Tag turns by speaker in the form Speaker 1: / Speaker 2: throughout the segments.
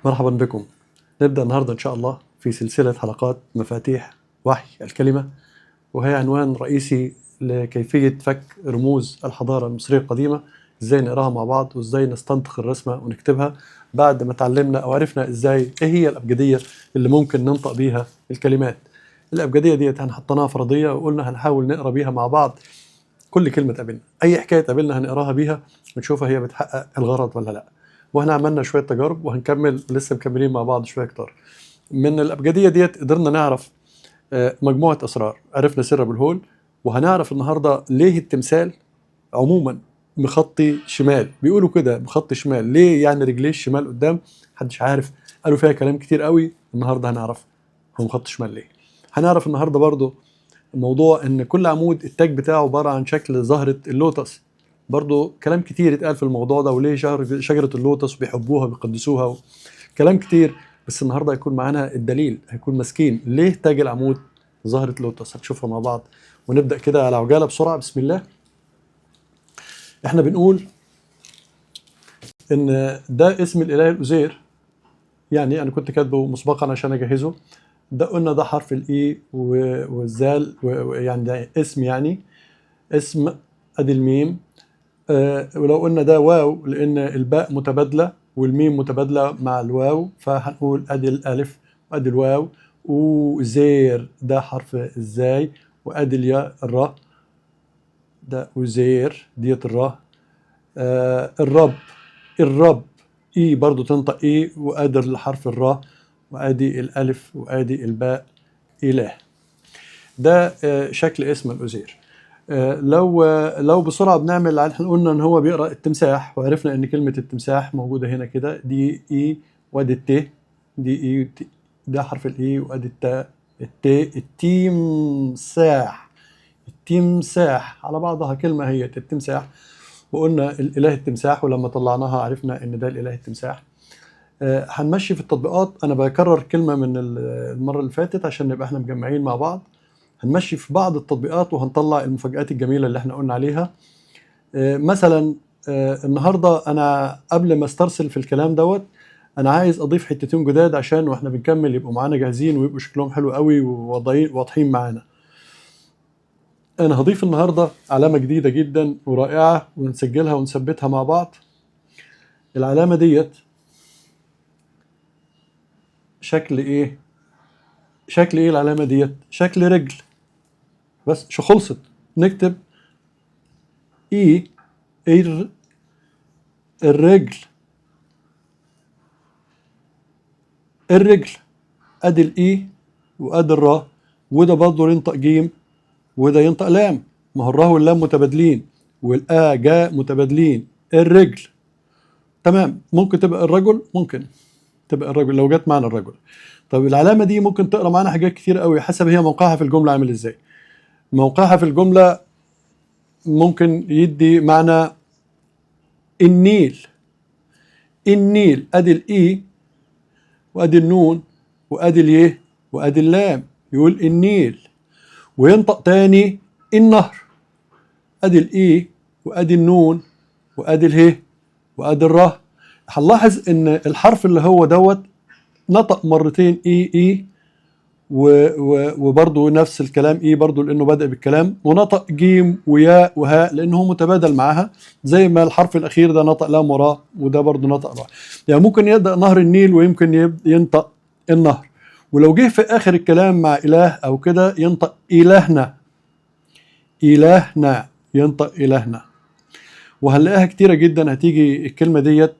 Speaker 1: مرحبا بكم. نبدأ النهاردة إن شاء الله في سلسلة حلقات مفاتيح وحي الكلمة، وهي عنوان رئيسي لكيفية فك رموز الحضارة المصرية القديمة، إزاي نقراها مع بعض وإزاي نستنطق الرسمة ونكتبها بعد ما تعلمنا أو عرفنا إزاي إيه هي الأبجدية اللي ممكن ننطق بيها الكلمات. الأبجدية ديت هنحطناها فرضية وقلنا هنحاول نقرا بيها مع بعض كل كلمة تقابلنا، أي حكاية تقابلنا هنقراها بيها ونشوفها هي بتحقق الغرض ولا لأ. واحنا عملنا شوية تجارب وهنكمل، لسه مكملين مع بعض شوية كتار. من الابجدية ديت قدرنا نعرف مجموعة اسرار، عرفنا سر ابو الهول، وهنعرف النهارده ليه التمثال عموما مخطي شمال. بيقولوا كده مخطي شمال ليه؟ يعني رجليه الشمال قدام، محدش عارف، قالوا فيها كلام كتير قوي. النهارده هنعرف هو مخطي شمال ليه. هنعرف النهارده برضو موضوع ان كل عمود التاج بتاعه عبارة عن شكل زهره اللوتس، برضو كلام كتير اتقال في الموضوع ده، وليه شجرة اللوتس بيحبوها وبيقدسوها، كلام كتير. بس النهارده هيكون معانا الدليل، هيكون ماسكين ليه تاج العمود زهره لوتس، هنشوفها مع بعض. ونبدا كده على عجالة بسرعة. بسم الله. احنا بنقول ان ده اسم الاله الاوزير، يعني انا كنت كاتبه مسبقا عشان اجهزة. ده قلنا ده حرف الاي والزال، يعني ده اسم، يعني اسم، ادي الميم. ولو قلنا ده واو لان الباء متبادلة والميم متبادلة مع الواو، فهنقول ادي الالف وادي الواو. وزير ده حرف الزاي، وادي الياء الراء، ده وزير ديت الراء. الرب، الرب اي برضو تنطق اي، وادي الحرف الراء، وادي الالف وادي الباء، اله. ده شكل اسم الاوزير. لو بسرعة بنعمل، احنا قلنا ان هو بيقرا التمساح، وعرفنا ان كلمة التمساح موجودة هنا كده، دي اي وادي الت، دي اي، ده حرف الاي وادي التاء، الت، التمساح، التمساح على بعضها كلمة هي التمساح. وقلنا الاله التمساح، ولما طلعناها عرفنا ان ده الاله التمساح. هنمشي في التطبيقات، انا بكرر كلمة من المرة اللي فاتت عشان نبقى احنا مجمعين مع بعض. هنمشي في بعض التطبيقات وهنطلع المفاجآت الجميلة اللي احنا قلنا عليها. مثلا النهارده انا قبل ما استرسل في الكلام دوت، انا عايز اضيف حتتين جداد عشان واحنا بنكمل يبقوا معانا جاهزين ويبقوا شكلهم حلو قوي وواضحين معانا. انا هضيف النهارده علامة جديدة جدا ورائعة ونسجلها ونثبتها مع بعض. العلامة ديت شكل ايه؟ شكل ايه العلامة ديت؟ شكل رجل بس، شو خلصت. نكتب اي الرجل، الرجل، ادي الاي وادي الراء، وده برضه ينطق جيم وده ينطق لام، ما هو الراء واللام متبادلين والا جاء متبادلين. الرجل تمام، ممكن تبقى الرجل، ممكن تبقى الرجل لو جت معنا الرجل. طب العلامة دي ممكن تقرا معانا حاجات كتير قوي حسب هي موقعها في الجملة عامل ازاي. موقعها في الجملة ممكن يدي معنى النيل، النيل، ادي الاي وادي النون وادي اليه وادي اللام، يقول النيل. وينطق تاني النهر، ادي الاي وادي النون وادي اله وادي الره. هنلاحظ ان الحرف اللي هو دوت نطق مرتين اي اي، وبرضه نفس الكلام اي برضه لانه بدأ بالكلام، ونطق جيم وياء وهاء لانه هو متبادل معاها، زي ما الحرف الاخير ده نطق لام وراه وده برضه نطق راء. يعني ممكن يبدأ نهر النيل ويمكن ينطق النهر، ولو جه في اخر الكلام مع اله او كده ينطق الهنا، الهنا، ينطق الهنا. وهنلاقيها كتيرة جدا، هتيجي الكلمة ديت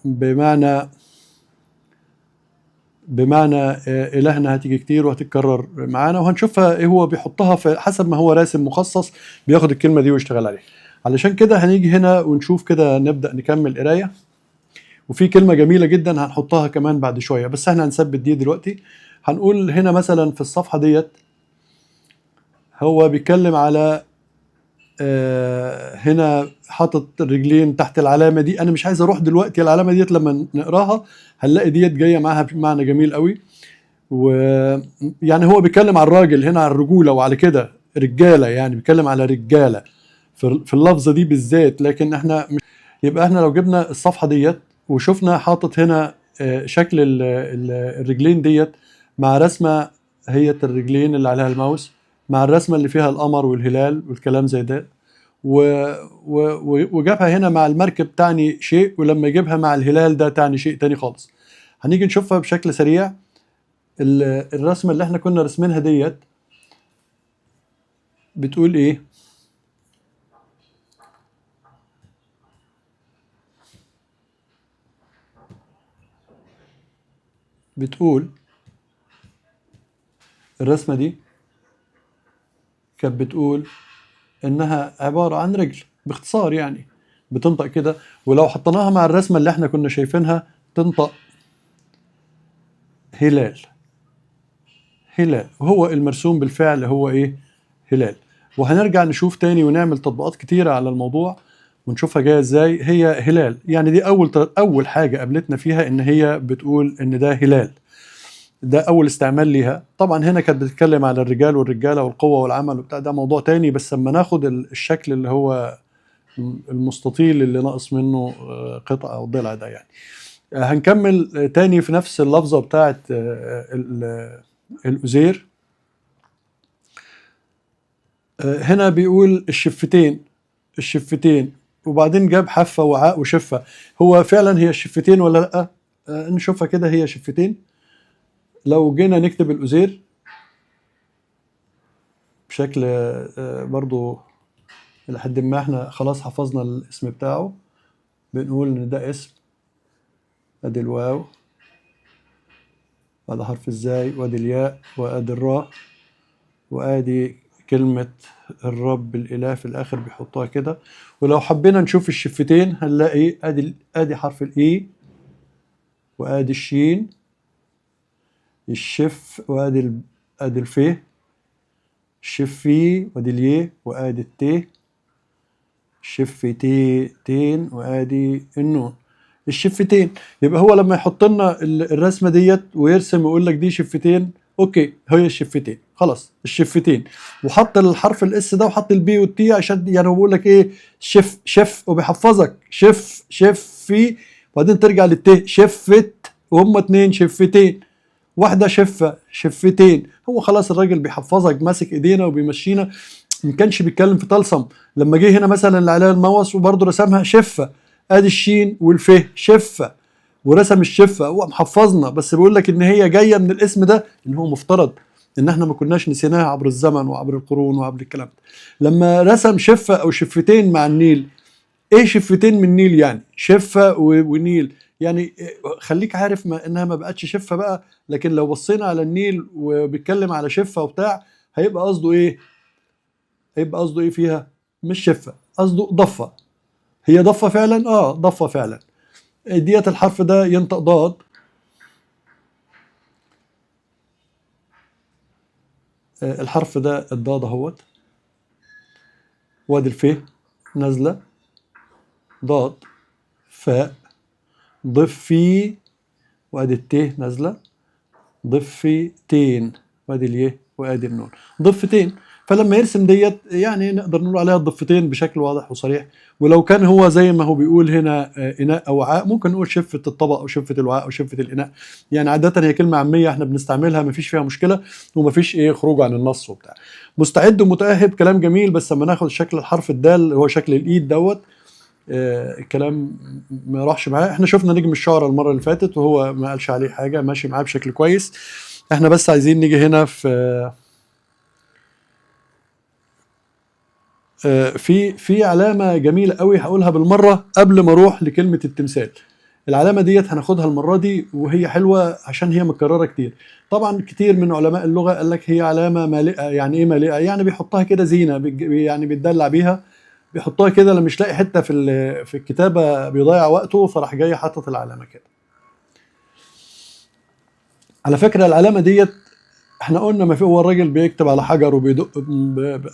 Speaker 1: بمعنى إلهنا، هتيجي كتير وهتتكرر معانا، وهنشوفها إيه هو بيحطها في حسب ما هو راسم مخصص بياخد الكلمة دي ويشتغل عليها. علشان كده هنيجي هنا ونشوف كده، نبدأ نكمل قراية. وفي كلمة جميلة جدا هنحطها كمان بعد شوية، بس احنا هنثبت دي دلوقتي. هنقول هنا مثلا في الصفحة ديت هو بيتكلم على هنا حاطط الرجلين تحت العلامة دي. أنا مش عايز أروح دلوقتي العلامة ديت، لما نقراها هنلاقي ديت جاية معاها بمعنى جميل قوي. ويعني هو بيتكلم على الراجل هنا، على الرجولة وعلى كده رجالة، يعني بيتكلم على رجالة في اللفظة دي بالذات. لكن احنا يبقى احنا لو جبنا الصفحة ديت وشفنا حاطط هنا شكل الرجلين ديت مع رسمة هي الرجلين اللي عليها الماوس، مع الرسمة اللي فيها القمر والهلال والكلام زي ده، وجابها هنا مع المركب تعني شيء، ولما يجيبها مع الهلال ده تعني شيء تاني خالص. هنيجي نشوفها بشكل سريع. الرسمة اللي احنا كنا رسمينها ديت بتقول ايه؟ بتقول الرسمة دي كانت بتقول انها عبارة عن رجل باختصار، يعني بتنطق كده، ولو حطيناها مع الرسمة اللي احنا كنا شايفينها تنطق هلال. هلال، وهو المرسوم بالفعل هو ايه؟ هلال. وهنرجع نشوف تاني ونعمل تطبيقات كتيرة على الموضوع ونشوفها جاية ازاي. هي هلال، يعني دي اول حاجة قابلتنا فيها ان هي بتقول ان ده هلال، ده اول استعمال ليها. طبعا هنا كانت بتتكلم على الرجال والرجالة والقوة والعمل وبتاع، ده موضوع تاني، بس لما ناخد الشكل اللي هو المستطيل اللي ناقص منه قطعة او ضلع ده يعني. هنكمل تاني في نفس اللفظة بتاعت الأزير. هنا بيقول الشفتين، الشفتين، وبعدين جاب حفة وعاء وشفة. هو فعلا هي الشفتين ولا لأ؟ نشوفها كده، هي شفتين. لو جينا نكتب الأزير بشكل برضو لحد ما احنا خلاص حفظنا الاسم بتاعه، بنقول ان ده اسم، ادي الواو، وادي حرف الزاي، وادي الياء، وادي الراء، وادي كلمة الرب الإله في الآخر بيحطوها كده. ولو حبينا نشوف الشفتين هنلاقي ادي حرف الإي، وادي الشين، الشف، وادي ادي الف، الشفي، وادي اليه، وادي الت، شفتين، وادي النون، الشفتين. يبقى هو لما يحط لنا الرسمة ديت ويرسم ويقول لك دي شفتين، okay هي الشفتين، خلاص الشفتين، وحط الحرف ال S ده وحط ال B وال T عشان يعني هو بيقول لك ايه، شف شف، وبيحفظك شف شفي، وبعدين ترجع للت شفت، وهم اتنين شفتين، واحدة شفه شفتين. هو خلاص الراجل بيحفظك، ماسك ايدينا وبيمشينا، ما كانش بيتكلم في طلسم. لما جه هنا مثلا اللي عليها الموس وبرضه رسمها شفه، ادي الشين والف شفه، ورسم الشفه، هو محفظنا، بس بيقول لك ان هي جاية من الاسم ده، ان هو مفترض ان احنا ما كناش نسيناها عبر الزمن وعبر القرون وعبر الكلام ده. لما رسم شفه او شفتين مع النيل، ايه شفتين من النيل يعني؟ شفه ونيل يعني، خليك عارف ما انها ما بقتش شفه بقى، لكن لو بصينا على النيل وبيتكلم على شفه وبتاع، هيبقى قصده ايه؟ هيبقى قصده ايه فيها؟ مش شفه، قصده ضفه. هي ضفه فعلا؟ ضفه فعلا. ديت الحرف ده ينطق ضاد. الحرف ده الضاد اهوت، وادي الف نازله، ضاد فاء، ضفي، وادي الت نازله، ضفتين، وادي اليه، وادي النون، ضفتين. فلما يرسم ديت يعني نقدر نقول عليها الضفتين بشكل واضح وصريح. ولو كان هو زي ما هو بيقول هنا اناء او وعاء، ممكن نقول شفه الطبق او شفه الوعاء او شفه الاناء. يعني عادة هي كلمة عامية احنا بنستعملها، ما فيش فيها مشكلة وما فيش ايه خروج عن النص وبتاع. مستعد ومتاهب، كلام جميل، بس لما ناخد شكل الحرف الدال اللي هو شكل الايد دوت، الكلام ما راحش معاه. احنا شفنا نجم الشعراء المرة اللي فاتت وهو ما قالش عليه حاجة، ماشي معاه بشكل كويس. احنا بس عايزين نيجي هنا في في علامة جميلة قوي هقولها بالمرة قبل ما اروح لكلمة التمثال. العلامة ديت هناخدها المرة دي وهي حلوة عشان هي متكررة كتير. طبعا كتير من علماء اللغة قال لك هي علامة مالئه. يعني ايه مالئه؟ يعني بيحطها كده زينة، يعني بيتدلع بيها، بيحطها كده لما مش لاقي حتة في الكتابة بيضيع وقته، فراح جاي حاطط العلامة كده. على فكرة العلامة ديت احنا قلنا ما في، هو الراجل بيكتب على حجر وبيدق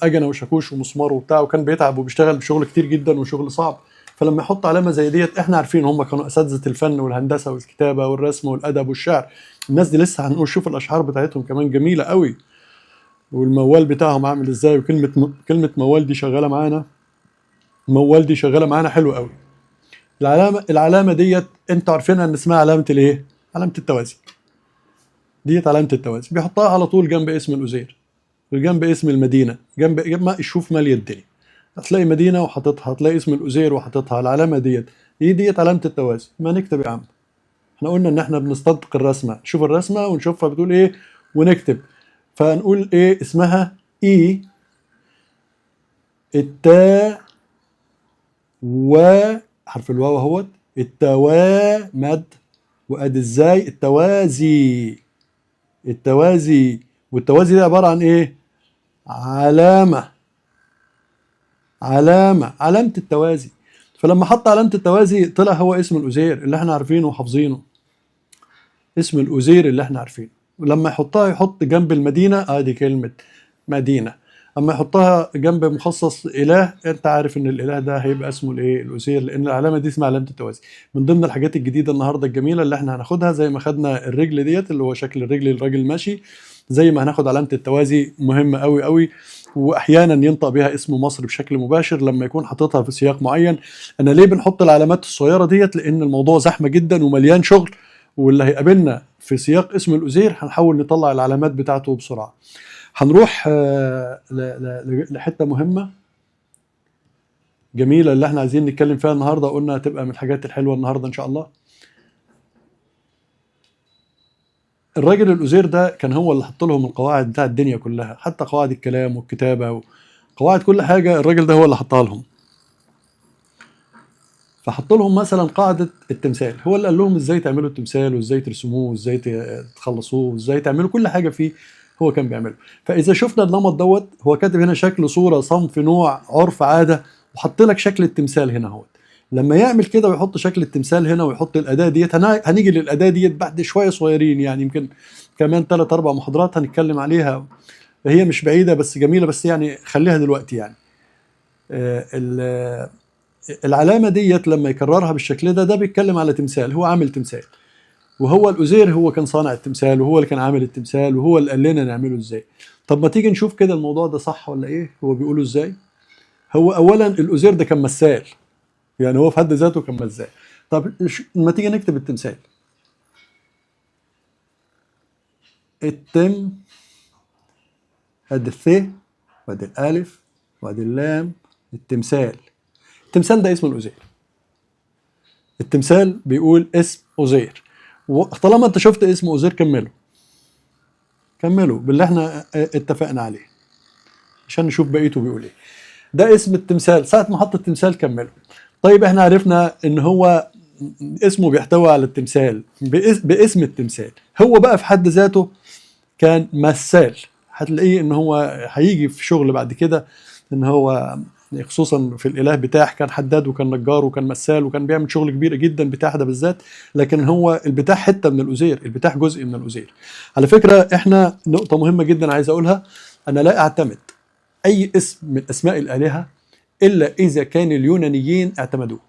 Speaker 1: باجنه وشاكوش ومسمار وبتاع، وكان بيتعب وبيشتغل بشغل كتير جدا وشغل صعب. فلما يحط علامة زي ديت، احنا عارفين هم كانوا اساتذة الفن والهندسة والكتابة والرسم والادب والشعر. الناس دي لسه هنقول شوف الاشعار بتاعتهم كمان جميلة قوي، والموال بتاعهم عامل ازاي، وكلمه كلمة موال دي شغالة معانا، موال دي شغالة معانا حلو قوي. العلامة ديت انتوا عارفينها ان اسمها علامة الايه؟ علامة التوازي. ديت علامة التوازي بيحطها على طول جنب اسم الأوزير وجنب اسم المدينة، جنب ما شوف مالية الدنيا، هتلاقي مدينة وحاططها، هتلاقي اسم الأوزير وحاططها. العلامة ديت ايه؟ ديت علامة التوازي. ما نكتب يا عم، احنا قلنا ان احنا بنستدق الرسمة، نشوف الرسمة ونشوفها بتقول ايه ونكتب. فنقول ايه اسمها؟ اي التا و حرف الواو اهوت، التوا مد وادي ازاي التوازي، التوازي. والتوازي ده عبارة عن ايه؟ علامة، علامة، علامة التوازي. فلما حط علامة التوازي طلع هو اسم الأوزير اللي احنا عارفينه وحافظينه، اسم الأوزير اللي احنا عارفينه. ولما يحطها يحط جنب المدينة، ادي كلمة مدينة. اما يحطها جنب مخصص اله، انت عارف ان الاله ده هيبقى اسمه الايه؟ الأوزير، لان العلامة دي اسمها علامة التوازي. من ضمن الحاجات الجديدة النهاردة الجميلة اللي احنا هناخدها، زي ما خدنا الرجل ديت اللي هو شكل الرجل الراجل ماشي، زي ما هناخد علامة التوازي مهمة قوي قوي، واحيانا ينطق بها اسم مصر بشكل مباشر لما يكون حاططها في سياق معين. انا ليه بنحط العلامات الصغيرة ديت؟ لان الموضوع زحمة جدا ومليان شغل، واللي هيقابلنا في سياق اسم الأوزير هنحاول نطلع العلامات بتاعته بسرعة. هنروح لحتة مهمة جميلة اللي احنا عايزين نتكلم فيها النهاردة، قلنا هتبقى من الحاجات الحلوة النهاردة إن شاء الله. الراجل الأوزير ده كان هو اللي حط لهم القواعد بتاع الدنيا كلها، حتى قواعد الكلام والكتابة وقواعد كل حاجة، الراجل ده هو اللي حطها لهم. فحط لهم مثلا قاعدة التمثال، هو اللي قال لهم ازاي تعملوا التمثال وازاي ترسموه وازاي تخلصوه وازاي تعملوا كل حاجة فيه، هو كان بيعمله. فإذا شفنا النمط دوت، هو كاتب هنا شكل، صورة، صنف، نوع، عرف، عادة، وحط لك شكل التمثال هنا اهوت. لما يعمل كده ويحط شكل التمثال هنا ويحط الأداة ديت، هنيجي للأداة ديت بعد شوية صغيرين، يعني يمكن كمان 3-4 محاضرات هنتكلم عليها، هي مش بعيدة بس جميلة، بس يعني خليها دلوقتي. يعني العلامة ديت لما يكررها بالشكل ده، ده بيتكلم على تمثال، هو عامل تمثال، وهو الأوزير هو كان صانع التمثال، وهو اللي كان عامل التمثال، وهو اللي قال لنا نعمله ازاي. طب ما تيجي نشوف كده الموضوع ده صح ولا ايه، هو بيقوله ازاي. هو اولا الأوزير ده كان مثال، يعني هو في حد ذاته كان مثال. طب ما تيجي نكتب التمثال، التم ادي الث وادي الالف وادي اللام، التمثال. التمثال ده اسم الأوزير. التمثال بيقول اسم أوزير، وطالما انت شفت اسم أوزير كمله، كمله باللي احنا اتفقنا عليه عشان نشوف بقيته بيقول ايه. ده اسم التمثال، ساعة ما حط التمثال كمله. طيب احنا عرفنا ان هو اسمه بيحتوي على التمثال باسم التمثال. هو بقى في حد ذاته كان مثال، هتلاقيه ان هو هيجي في شغل بعد كده ان هو خصوصا في الاله بتاعه كان حداد وكان نجار وكان مثال وكان بيعمل شغل كبير جدا بتاع ده بالذات، لكن هو البتاع حتة من الأوزير، البتاع جزء من الأوزير. على فكرة احنا نقطة مهمة جدا عايز اقولها، انا لا اعتمد اي اسم من اسماء الالهة الا اذا كان اليونانيين اعتمدوه.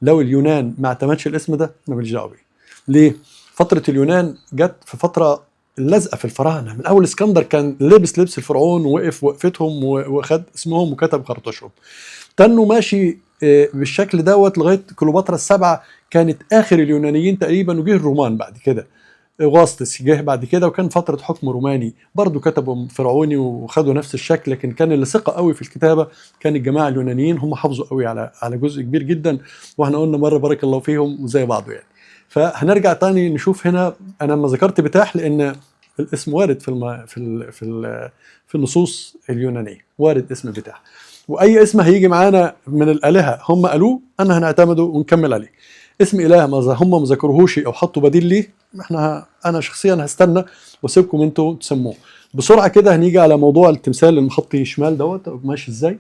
Speaker 1: لو اليونان ما اعتمدش الاسم ده انا ماليش دعوه بيه. ليه؟ فترة اليونان جت في فترة اللزقه في الفراعنة، من اول اسكندر كان لبس لبس الفرعون ووقف وقفتهم وخد اسمهم وكتب خرطوشهم. تنوا ماشي بالشكل دوت لغاية كليوباترا السبعة كانت اخر اليونانيين تقريبا، وجه الرومان بعد كده، اغسطس جه بعد كده وكان فترة حكم روماني برضو كتبوا فرعوني وخدوا نفس الشكل، لكن كان اللي ثقة قوي في الكتابة كان الجماعة اليونانيين، هم حافظوا قوي على جزء كبير جدا، واحنا قلنا مرة بارك الله فيهم وزي بعضه يعني. فهنرجع تاني نشوف هنا، انا لما ذكرت بتاح لان الاسم وارد في النصوص اليونانية، وارد اسم بتاح، واي اسم هيجي معانا من الالهة هم قالوه انا هنعتمده ونكمل عليه. اسم اله ما هم ما ذكروهوش او حطوا بديل ليه، انا شخصيا هستنى واسيبكم انتوا تسموه. بسرعة كده هنيجي على موضوع التمثال المخطي شمال دوت ماشي ازاي.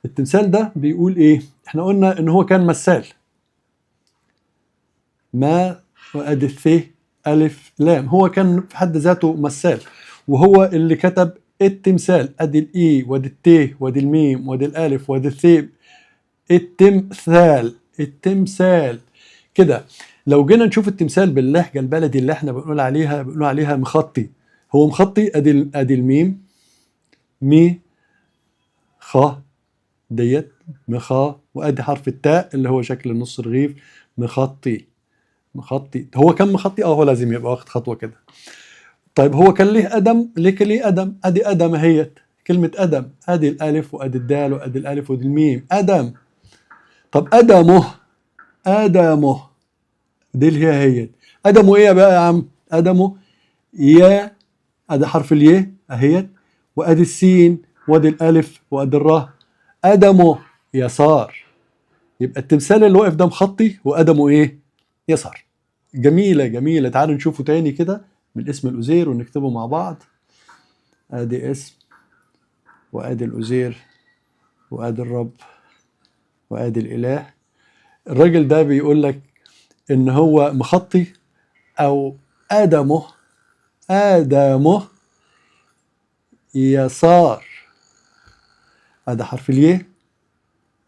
Speaker 1: التمثال ده بيقول ايه؟ احنا قلنا ان هو كان مثال، ما وادي الث الف لام، هو كان في حد ذاته مثال، وهو اللي كتب التمثال، ادي الاي وادي الت وادي الميم وادي الالف وادي الث، التمثال، التمثال كده. لو جينا نشوف التمثال باللهجة البلدي اللي احنا بنقول عليها، بنقول عليها مخطي، هو مخطي، ادي الميم مي خ ديت مخا، وادي حرف التاء اللي هو شكل النص رغيف مخطي مخطي. هو كان مخطي؟ هو لازم يبقى واخد خطوة كده. طيب هو كان ليه قدم؟ ليه كان ليه قدم؟ ادي قدم اهيت، كلمة قدم، ادي الالف وادي الدال وادي الالف وادي الميم، قدم. طب قدمه، قدمه دي اللي هي هيت. قدمه ايه بقى يا عم؟ قدمه يا، ادي حرف الياء اهيت، وادي السين وادي الالف وادي الراء، قدمه يسار. يبقى التمثال اللي واقف ده مخطي وقدمه ايه؟ يسار. جميلة جميلة. تعالوا نشوفه تاني كده من اسم الأوزير ونكتبه مع بعض. ادي اسم وادي الأوزير وادي الرب وادي الإله. الراجل ده بيقول لك ان هو مخطي او قدمه، قدمه يسار. ادي حرف الياء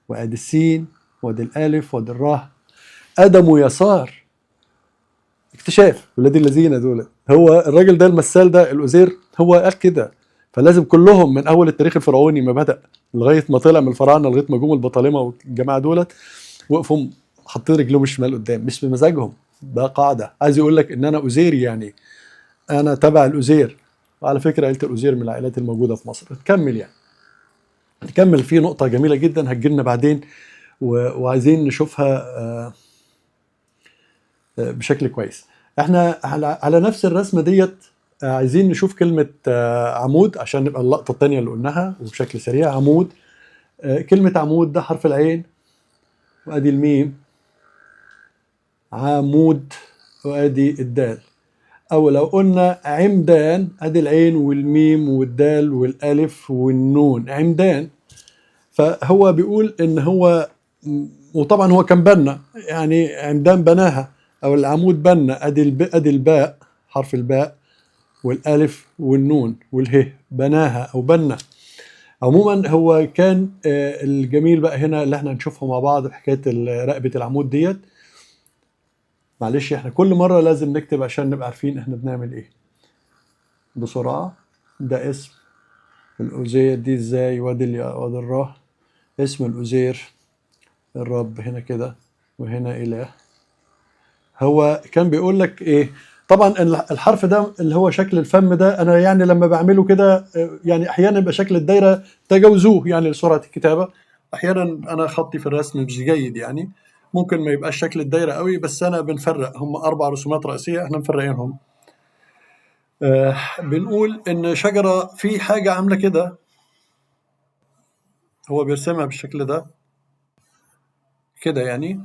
Speaker 1: وادي السين وادي الالف وادي الراء، قدمه يسار. اكتشاف ولاد الذين دول. هو الراجل ده المثال ده الأوزير هو قال كده، فلازم كلهم من اول التاريخ الفرعوني ما بدأ لغاية ما طلع من الفراعنة لغاية ما جم البطالمه والجماعة دولت وقفوا حاطين رجلهم الشمال قدام، مش بمزاجهم، ده قاعدة. عايز يقول لك ان انا أوزيري، يعني انا تبع الأوزير. وعلى فكرة عيله الأوزير من العائلات الموجودة في مصر. تكمل يعني، نكمل في نقطة جميلة جدا هتجيلنا بعدين وعايزين نشوفها بشكل كويس. احنا على نفس الرسمة ديت عايزين نشوف كلمة عمود عشان نبقى اللقطة الثانية اللي قلناها وبشكل سريع. عمود، كلمة عمود ده حرف العين وادي الميم، عمود، وادي الدال. او لو قلنا عمدان، ادي العين والميم والدال والالف والنون، عمدان. فهو بيقول ان هو، وطبعا هو كان بنا، يعني عمدان بناها او العمود بنا، ادي الباء، حرف الباء والالف والنون والهاء، بناها او بنا. عموما هو كان الجميل بقى هنا اللي احنا هنشوفه مع بعض حكاية رقبة العمود ديت. معلش احنا كل مرة لازم نكتب عشان نبقى عارفين احنا بنعمل ايه بسرعة. ده اسم الأوزير، دي ازاي، وادي الياء وادي الراء، اسم الأوزير الرب هنا كده وهنا إله. هو كان بيقول لك ايه؟ طبعا الحرف ده اللي هو شكل الفم ده، انا يعني لما بعمله كده يعني احيانا يبقى شكل الدايرة تجاوزوه يعني لسرعه الكتابة، احيانا انا خطي في الرسم مش جيد يعني ممكن ما يبقاش شكل الدايرة قوي، بس انا بنفرق، هم 4 رسومات رئيسية احنا مفرقينهم. بنقول ان شجرة في حاجة عامله كده، هو بيرسمها بالشكل ده كده يعني،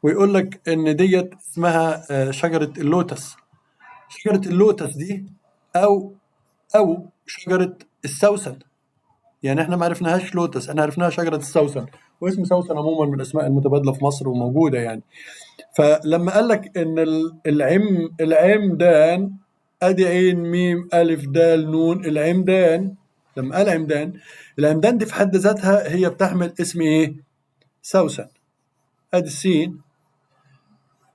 Speaker 1: ويقول لك ان ديت اسمها شجرة اللوتس. شجرة اللوتس دي او شجرة السوسن، يعني احنا ما عرفناهاش لوتس، احنا عرفناها شجرة السوسن، واسم سوسن عموما من الاسماء المتبادلة في مصر وموجودة يعني. فلما قال لك ان العمدان، ادي عين ميم الف دال نون، العمدان، لما قال عمدان، العمدان دي في حد ذاتها هي بتحمل اسم ايه؟ سوسن. ادي السين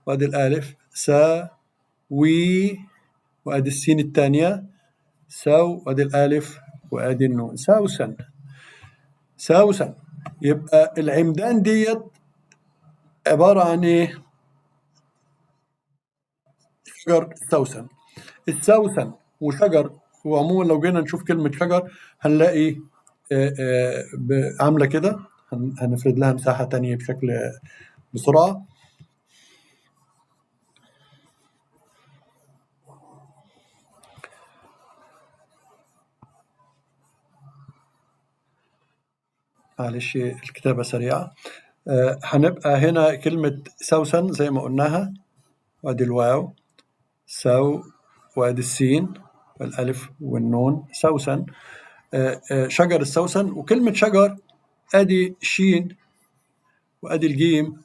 Speaker 1: وادي الالف سا وي، وادي السين الثانية سو، وادي الالف وادي النون، سوسن سوسن. يبقى العمدان ديت عبارة عن ايه؟ شجر السوسن. السوسن وشجر، وعموما لو جينا نشوف كلمة شجر هنلاقي عامله كده، هنفرد لها مساحة تانية بشكل بسرعة. معلش الكتابة سريعة. هنبقى هنا كلمة سوسن زي ما قلناها، وادي الواو سو، وادي السين والألف والنون، سوسن. شجر السوسن. وكلمة شجر ادي شين وادي الجيم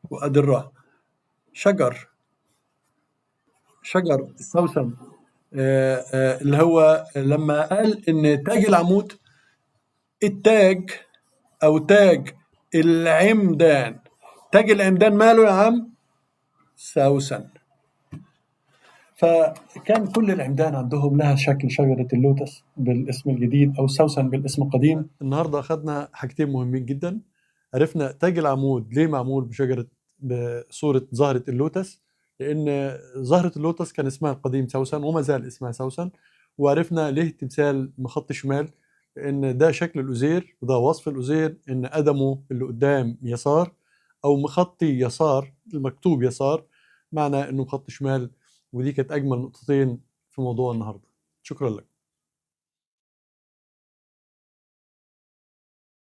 Speaker 1: وادي الراء، شجر، شجر السوسن. اللي هو لما قال ان تاج العمود، التاج او تاج العمدان، تاج العمدان ماله يا عم؟ سوسن. فكان كل العمدان عندهم لها شكل شجرة اللوتس بالاسم الجديد أو سوسن بالاسم القديم. النهاردة أخذنا حاجتين مهمين جدا، عرفنا تاج العمود ليه معمول بشجرة، بصورة زهرة اللوتس، لأن زهرة اللوتس كان اسمها القديم سوسن وما زال اسمها سوسن. وعرفنا ليه التمثال مخط شمال، لأن ده شكل الأوزير وده وصف الأوزير، إن قدمه اللي قدام يسار أو مخطي يسار، المكتوب يسار، معنى إنه مخط شمال. ودي كانت أجمل نقطتين في موضوع النهاردة. شكرا لك.